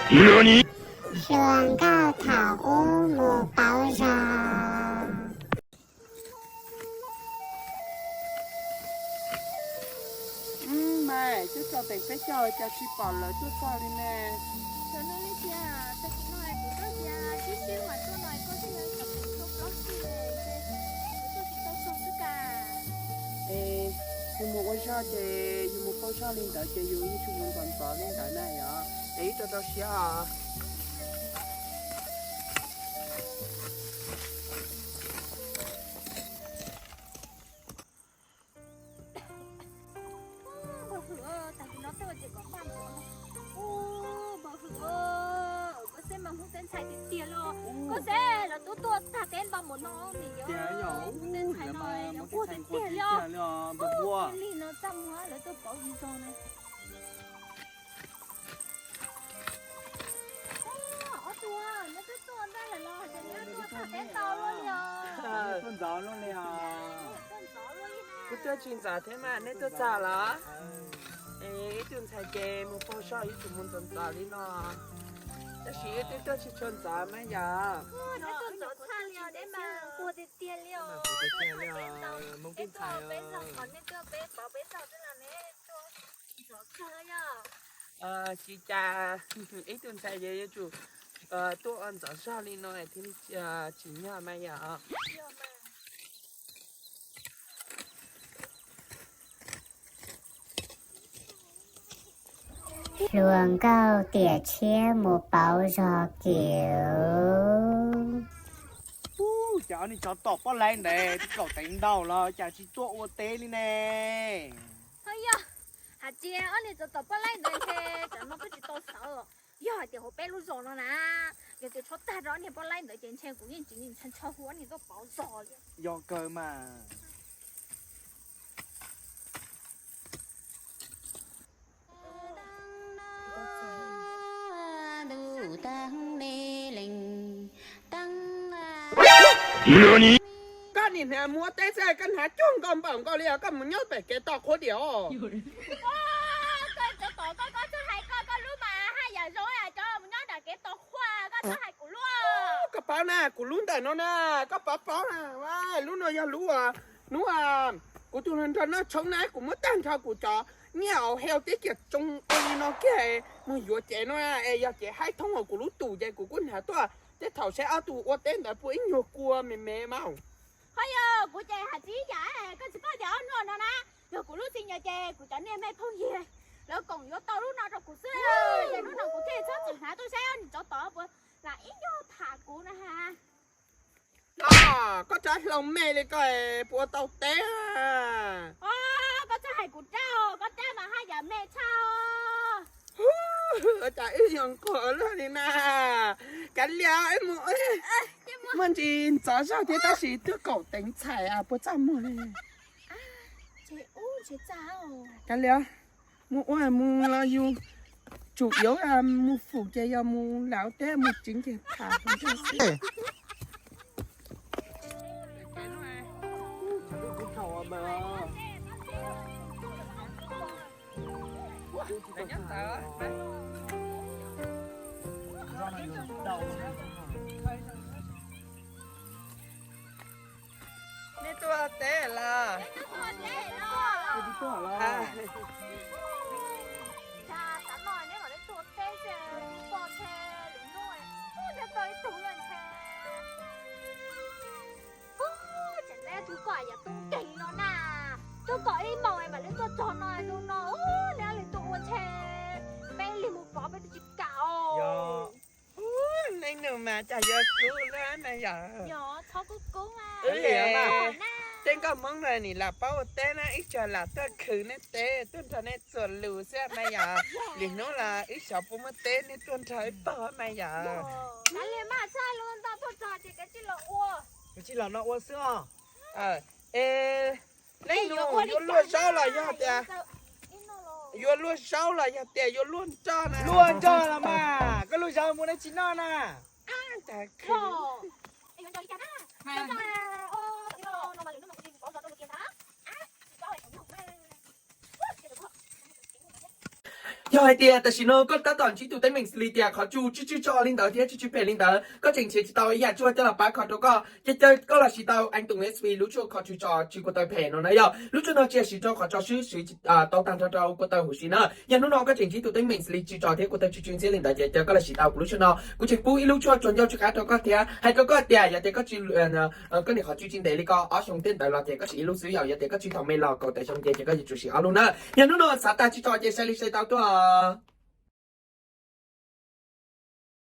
Hluas nkauj thaum ub mus pauv zog. Mas twb tso pem peb caug cas tsis pom lawv tuaj txog li ne. Xyov nws li tias tag kis no kuv twb tias sib sib mas tuaj no koj thiaj kom kuv tuaj plob xwb ces kuv tuaj tsis tau txog xwb cas. Es yus mus ua zog ces yus mus pauv zog li ntawd ces yus yeej tsis mus ntxov ntxov li ntawd na yom. Es ib rau rau siab os. Npawg Hwm, tag kis no tej ua ces kom npaj ntxov no. Npawg Hwm, koj xav mas Hmoob tej ntxhais tiag tiag li. Koj xav lawv twb tuaj tag teb npaj mus no, nim yog Hmoob tej ntxhais no yog quag tiag tiag li os. Lig no txaj muag lawv tuaj pauv zog na. Ob tug, neb twb tuaj ntej lawm los ces neb tuaj tag teb tau luaj li os. Tuaj ntxov luaj li os. Kuv tuaj tsis ntxov thiab mas neb tuaj txog los? Es ib tug ntxhais ces mus pauv zog yuav tsum mus ntxov ntxov li no. Tab sis wb twb tuaj tsis tshua ntxov mas yom. Neb tuaj ntxov tshaj li os, neb mas quag tiag tiag li os. Neb tuaj peb zog, qhov neb tuaj peb pauv peb zog xwb los neb tuaj ntxov kawg yom. Tsis cas, ib tug ntxhais ces yuav tsum tuaj ua ntxov zog li no thiaj li tsim nyog mas yom. Hluas nkauj tiam tshiab mus pauv zog kiag. Ub, cas ob niag tsov tom pob laib ntawd twb kaum teev ntau los cas tsis tuaj ua teb li ne? Ho yog hais tias ob niag tsov tom pob laib ntawd ntshe tsam no peb tsis tau sawv. Yog hais tias hauv peb lub zos no na, yog tias tshuav tag rau ob niag pob laib ntawd ces ntshe kuv yeej tsis ntshaw ntshaw hu ob niag tuaj pauv zog li. Yog kawg mas. Koj nim hnav mus ua teb xwb koj hnav cuag nkaus npaum nkaus li os, koj mus nyob pem kev toj qhuav diam os. Koj txhob tom koj, koj txhob hais koj, koj lub mas haj yam zoo cov mus nyob nram kev toj qhuav, koj txhob hais kuv lub. Koj paub na, kuv lub ntawm no na, koj paub paub na, lub no yog lub, hnub kuv tus hluas nraug noj tshoob na, kuv muab tag nrho kuv cov nyiaj hauv hel teb kiag tsoo ua li no kiag mus yuav cev no, es yog cev haib thoob hauv kuv lub tus ces kuv kuj hnav tuaj, tej thaum saib ob tug ua teb ntawd puas ib nyuag kua me me mas. Ho yog kuv ces hais tib yam, koj tsis paub tias ob hnub no na, yog kuv lub txiv nyuam ces kuv cov niag me phooj ywg lawv koom yuav tau lub no rau kuv xwb, ces hnub no kuv thiaj txhob txwm hnav tuaj saib ob niag tsov tom puas lam ib nyuag tham kuv na ha. Koj rab hlau me li koj puas ua tau teb? Koj txhob hais kuv rab, koj rab mas haj yam me tshaj. Ua cas wb yog nquag luaj li na. Kav liam, muaj ntsis ntxov zog thiab tab sis twb kaum teev txhais puas txaj muag li. Kav liam, mus ua mus los yus tsum yuav mus fum ces yog mus laus teb mus tsev ces tham. Nej tuaj teb los? Tub kom ib moos mam li tuaj txog no, hnub no neb li tuaj ua ntshe peb li mus pov peb twb tsis kam os. Neej nus mas cas yuav kub lawm na yom. Tej nkauj Hmoob no nim lam paub ua teb na, ib txhia lam tuaj khwv nej teb, tuaj nrog nej txuas lus xwb na yom. Lwm hnub los wb xyov puas muaj teb nej tuaj nrog wb pog mas yom. Kav liam mas, txhob lub ntau tuaj txog ces kav tsij los ua. Kav tsij los no ua xwb os. Es neej nus yuav luaj zaub los yog tias, yuav luaj zaub los yog tias yuav luaj nroj na? Luaj nroj los mas, koj luaj zaub muaj dab tsi noj na? Ab, tas khwv. Yog hais tias tam sim no koj tab tom ntsib tus teeb meem li tias qhov tsw tsw tsw tso li ntawd thiab tsw tsw phem li ntawd, koj tseem nrhiav tsis tau ib yam tshuaj coj los pab kho rau koj, ces cia koj los siv tau An Tùng S V lub tshuaj kho tsw tso tsw ko taw phem no na yog. Lub tshuaj no tsis yog siv rau qhov tso swb, siv tau tag nrho rau ko taw huv si na. Yog hnub no koj tseem ntsib tus teeb meem li tsw tso thiab ko taw tsw tsw ntxiab li ntawd ces cia koj los siv tau kuv lub tshuaj no. Kuv tseem pub ib lub tshuaj tsuas ncauj tsw qab rau koj thiab hais rau koj tias yog tias koj tsw, koj niam qhov tsw tsis ntev li ko ob xyoo tej ntawd los ces koj siv ib lub xwb, yog yog tias koj tsw thaum me los kaum tawm xyoo ces ces koj yuav tsum siv ob lub na. Yog hnub no xav tag tsw tso ces sai li sai tau tuaj.